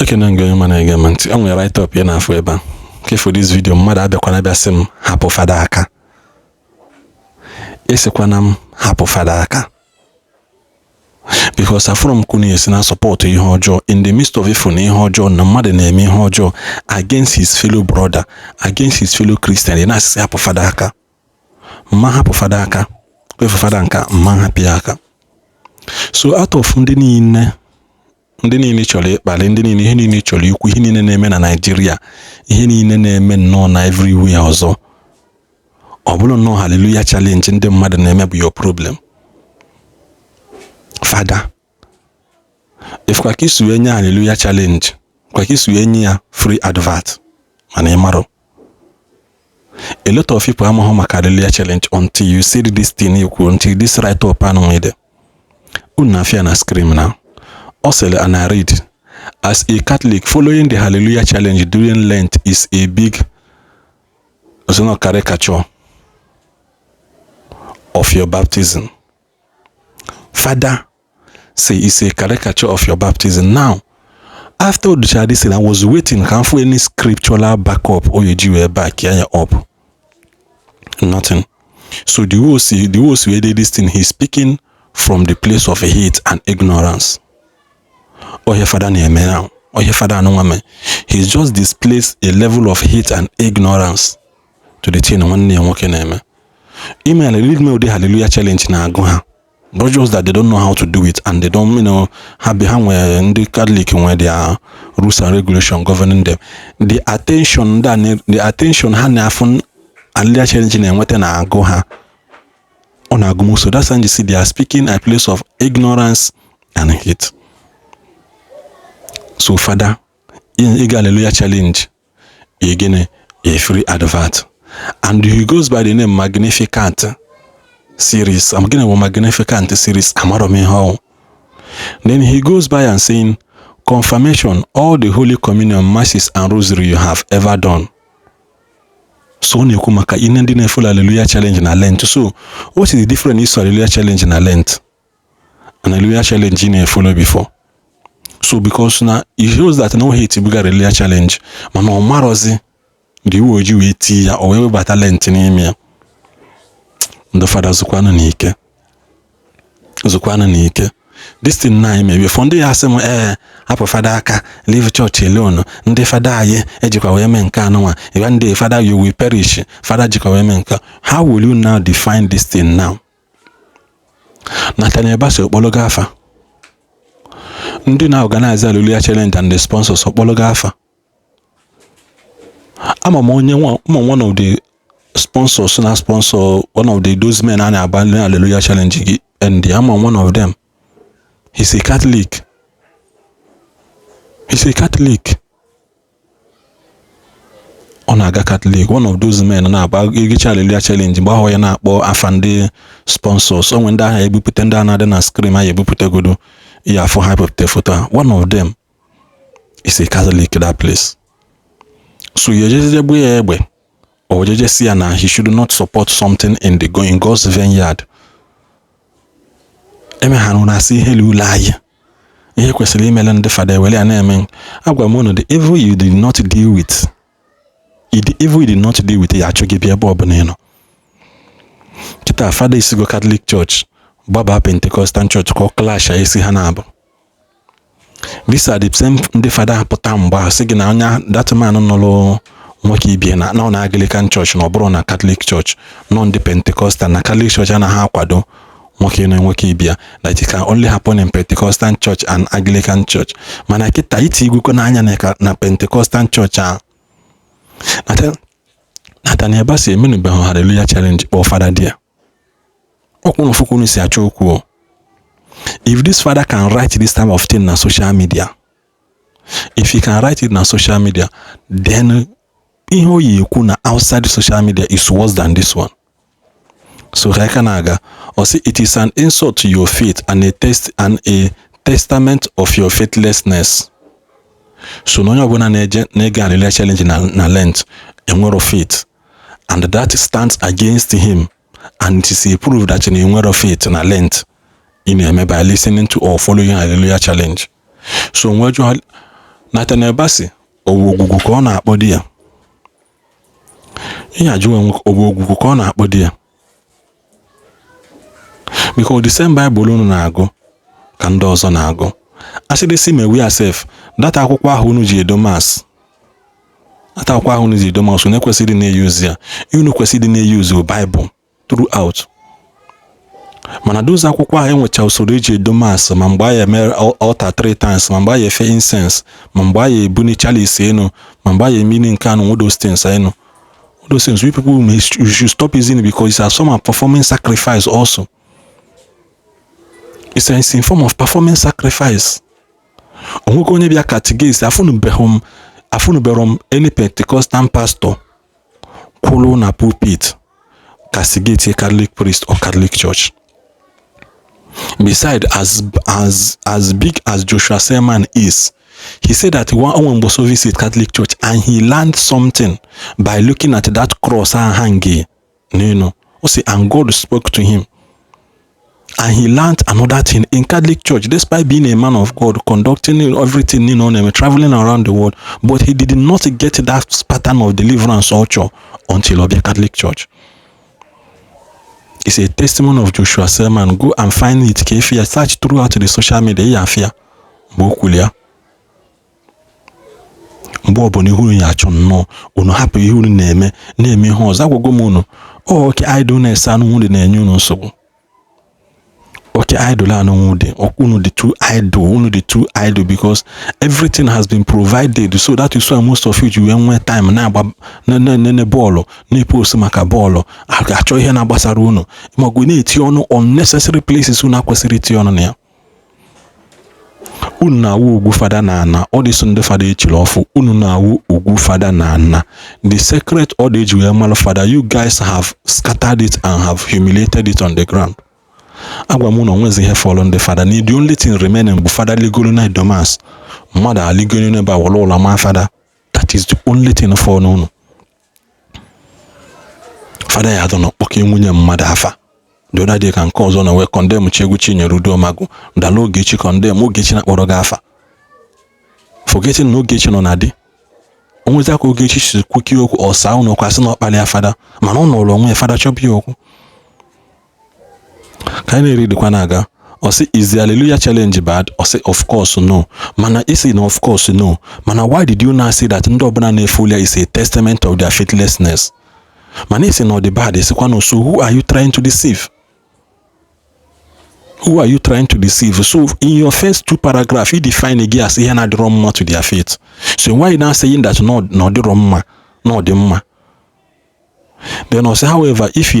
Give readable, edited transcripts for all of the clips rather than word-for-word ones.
Ekene m gị, onye ma na-ege m ntị. O nwere write up ya na-afụ ebe a nke for this video. Mmadụ abịakwana bịa sị m hapụ fada aka. Esikwana m hapụ fada aka, because afụrụ m kwunu esi na support ihe ọjọọ in the midst of ifu na ihe ọjọọ, na mmadụ na-eme ihe ọjọọ against his fellow brother, against his fellow Christian. Ị na-asị hapụ fada aka. Mma hapụ fada aka, efu fada nka mma hapụ ya aka. So out of ndị niile chọrọ ịkpali ndị niile, ihe niile chọrọ ikwu, ihe niile na-eme na Naịjirịa, ihe niile na-eme nnọọ na everywhere ọzọ, ọ bụrụ nnọọ Hallelujah Challenge ndị mmadụ na-eme bụ your problem, fada. If kwa ka isi wee nye Hallelujah Challenge, kwa ka isi wee nye ya free advert, mana ị marụ a lot of people amaghị maka Hallelujah Challenge until you see this thing ikwu, until this write up anụ ede unu na-afịa na screen now. Ọ sịrị, and I read, "As a Catholic, following the Hallelujah Challenge during Lent is a big not caricature of your baptism." Father say it's a caricature of your baptism. Now, after Oducha this thing, I was waiting can for any scriptural backup or you wee back ya up. Nothing. So the way did this thing, he's speaking from the place of hate and ignorance. Oh, your father na-eme now. Oh, your father anụnwa me. He's just displaced a level of hate and ignorance to the thing nwanne ya nwoke na-eme. Email lead me. Ụdị Hallelujah Challenge na-agụ ha, not just that they don't know how to do it and they don't ha be ha nwere, ndị Catholic nwere their rules and regulation governing them. The attention that the attention ha na-afụ Hallelujah Challenge na-enweta na-agụ ha, ọ na-agụ m. So that's why you see they are speaking a place of ignorance and hate. So father, ịga Hallelujah Challenge ị gịnị? A free advert. And he goes by the name Magnificat series. I'm gịnị bụ Magnificat series? Amarọ m ihe ọ. Then he goes by and saying, "Confirmation, all the Holy Communion, masses and rosary you have ever done." So ọ na-ekwu maka ihe ndị na-efollow Hallelujah Challenge na Lent. So what is the difference iso Hallelujah Challenge na Lent and Hallelujah Challenge ị na-efollow before? So because na it shows that no hate buga Hallelujah Challenge, mana ọ marọzi the iwe oji wee tii ya, o wee webata Lent n'ime ya. Ndị fada, zụkwanụ n'ike, zụkwanụ n'ike. This thing na anyị mebi fọ ndị ya asị m, ee, hapụ fada aka, leave church alone. Ndị fada anyị ejikwa wee mee nke anụnwa ịgwa ndị fada, you will perish. Fada jikwa wee mee nke. How will you now define this thing now? Nathaniel Bassey okpologo afa ndị na-organize Hallelujah Challenge and the sponsors, okpologo afa. Ama m onye ma one of the sponsors na sponsor, one of the those men a na-agba Hallelujah Challenge gị, and ama one of them, he's a Catholic. He's a Catholic. Ọ na-aga Catholic. One of those men na-agba egicha Hallelujah Challenge mgbe ahụ ya na-akpọ afa ndị sponsors. O nwere ndị ahụ ebupụta, ndị a na-adị na screen ha ebupụtagodo ihe afọ ha bupụta foto ha. One of them is a Catholic, that place. So ya ejeje gbuo ya egbe, or jeje si ya na he should not support something in God's vineyard. Emegharụ na asị ihe ule anyị, ihe kwesịrị imele ndị fada ewere ya na-eme. Agwa m unu, the evil you did not deal with, the evil you did not deal with, ya achụ gị bịa ebe ọbụla ị nọ. Kịta fada isigo Catholic Church gbaba Pentecostal Church ka ọ clash isi ha na-abụ. These are the same ndị fada pụta mgbe ahụ sị gị na onye that man nọrọ nwoke ibie na nọ na Anglican Church, na ọ bụrụ na Catholic Church nọ, ndị Pentecostal na Catholic Church anaghị akwado nwoke na nwoke ibia, that it can only happen in Pentecostal Church and Anglican Church. Mana kịta iti igwekwe n'anya na Pentecostal Church ahụ, Nathaniel Bassey emenubeghị Hallelujah Challenge kpọọ fada dia ọkwụnụ fụkwunu si achọ okwu o. If this father can write this type of thing na social media, if he can write it na social media, then ihe o yi ekwu na outside social media is worse than this one. So ka aka na-aga, ọ sị it is an insult to your faith and a test and a testament of your faithlessness. So na onye ọbụla na-eje na-ege Hallelujah Challenge na Lent enwero faith, and that stands against him, and it is a proof that na enwero faith na Lent ị na-eme by listening to or following Hallelujah Challenge. So nwee jụọ Nathaniel Bassey, ọwụ ogwugwu ka ọ na-akpọ di ya? Ihe ajụwa nwoke, ọ bụ ogwugwu ka ọ na-akpọ di ya? Because the same Bible unu na-agụ ka ndị ọzọ na-agụ. Asịrịsị mewe ya sef, data akwụkwọ ahụ unu ji edo mass, data akwụkwọ ahụ unu ji edo mass, unu ekwesịrị na-eyuzu ya. Unu kwesịrị na-eyuzu Bible throughout. Mana those akwụkwọ ahụ enwecha usoro eji edo mass, ma mgbe a ya eme altar three times, ma mgbe a ya efe incense, ma mgbe a ya ebuni chalice enu, ma mgbe a ya emini nke anụ, all those things enu, all those things, we people may, you should stop using it because it's a form of performing sacrifice also. It's in form of performing sacrifice. Onwekwe onye bịa castigate. Afụnụbeghị m any Pentecostal pastor kwụrụ na pulpit castigate a Catholic priest or Catholic Church. Beside, as big as Joshua Selman is, he said that one onwe mgbe so visit Catholic Church and he learned something by looking at that cross ahụ hanging n'elu o si, and God spoke to him and he learned another thing in Catholic Church, despite being a man of God, conducting everything, traveling around the world, but he did not get that pattern of deliverance culture until ọ bịa Catholic Church. It's a testimony of Joshua Selman. Go and find it ka efi ya, search throughout the social media ya afịa mgbe o kwuru ya. Mgbe ọbụla ihe unu ya achọ nnọọ, unu hapụ ihe unu na-eme, na-eme ihe ọzọ. Agwago m unu, oke idleness anụ nwunye na-enye unu nsogbu. Oke idle anụ nwude, unu dị too idle, unu dị too idle because everything has been provided. So that is why most of you ji wee nwee time na-agba na-enene bọọlụ, na-epost maka bọọlụ, achọ ihe na-agbasara unu, maọbụ na-eti ọnụ unnecessary places unu akwesịrị itinye ọnụ na ya. Unu na-awụ ugwu fada na ana ọ dị so ndị fada echiri ọfụ. Unu na-awụ ugwu fada na ana, the secret ọ dị eji wee malụ fada. You guys have scattered it and have humiliated it on the ground. Agwa m na onwezi ihe fọrọ ndị fada na the only thing remaining bụ fada ligoro na edo mass, mmadụ aligoro n'ebe a wọrọ ụlọ ma fada. That is the only thing fọrọ n'unu. Fada ya adọ n'ọkpọke nwunye mmadụ afa. The other day ka nke ọzọ na wee condemn Chiegwu Chinyere Udomagu dala Ogechi, condemn Ogechi na-akpọrọ gị afa, forgetting na Ogechi nọ na di. Onwezi aka Ogechi si kwukie okwu ọsa unu okwu, asị na ọkpali ya fada, mana ọ nọrọ onwe ya fada chọbụ ya okwu. Ka anyị na-eri dịkwa na-aga. Ọ sị, "Is the hallelujah challenge bad?" Ọ sị, "Of course no." Mana isi na of course no, mana why did you now say that ndị ọbụla na-efe is a testament of their faithlessness? Mana isi na ọ dị bad, esikwa no. So who are you trying to deceive? Who are you trying to deceive? So in your first two paragraph, you define gị as ihe na-adịrọ mma to their faith. So why you now saying that no, na ọ dịrọ mma, na ọ dị mma? Then also, however, if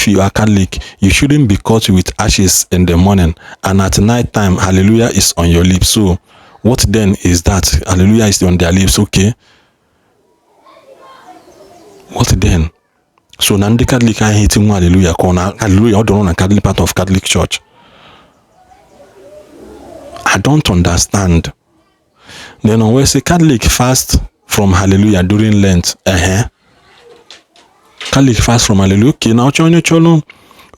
you are Catholic, you shouldn't be caught with ashes in the morning and at night time hallelujah is on your lips. So what then is that? Hallelujah is on their lips, okay? What then? So na ndị Catholic ahụ eti nwa hallelujah, ka ọ na hallelujah ọ dọrọ na Catholic, part of Catholic Church? I don't understand. Then on we say Catholic fast from hallelujah during Lent. Catholic fast from hallelujah. Okay, na ọchọ onye chọrọ,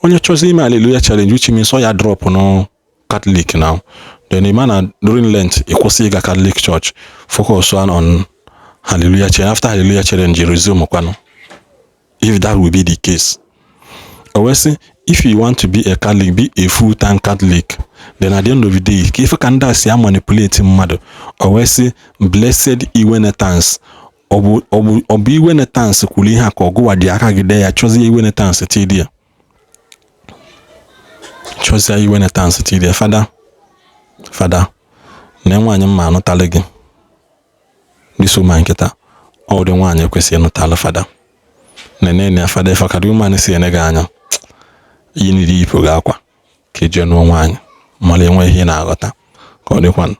onye chọzi ime hallelujah challenge, which means ọ ya drop no Catholic now. Then the man during Lent, ị kwụsị ịga Catholic Church, focus on hallelujah challenge. After hallelujah challenge, resume kwanụ. If that will be the case. O wee sị, if you want to be a Catholic, be a full-time Catholic. Then at the end of the day, ka ife ka ndị a si a manipulate mmadụ. O wee sị, "Blessed Iwenetans." Ọ bụ Iwenetans kwuru ihe a, ka ọgụwa dị aka gị dee ya, chọzie Iwenetans tidi ya, chọzie Iwenetans tidi ya. Fada, fada na nwaanyị mma anụtalụ gị. This woman nkịta, ọ ụdị nwaanyị ekwesịghị ịnụtalụ fada. Nene ya, fada, ife ka woman si ene gị anya, iyi niri yipụ gị akwa ka eje nụọ nwaanyị mara enwe ihe ị na-aghọta ka ọ dịkwanụ.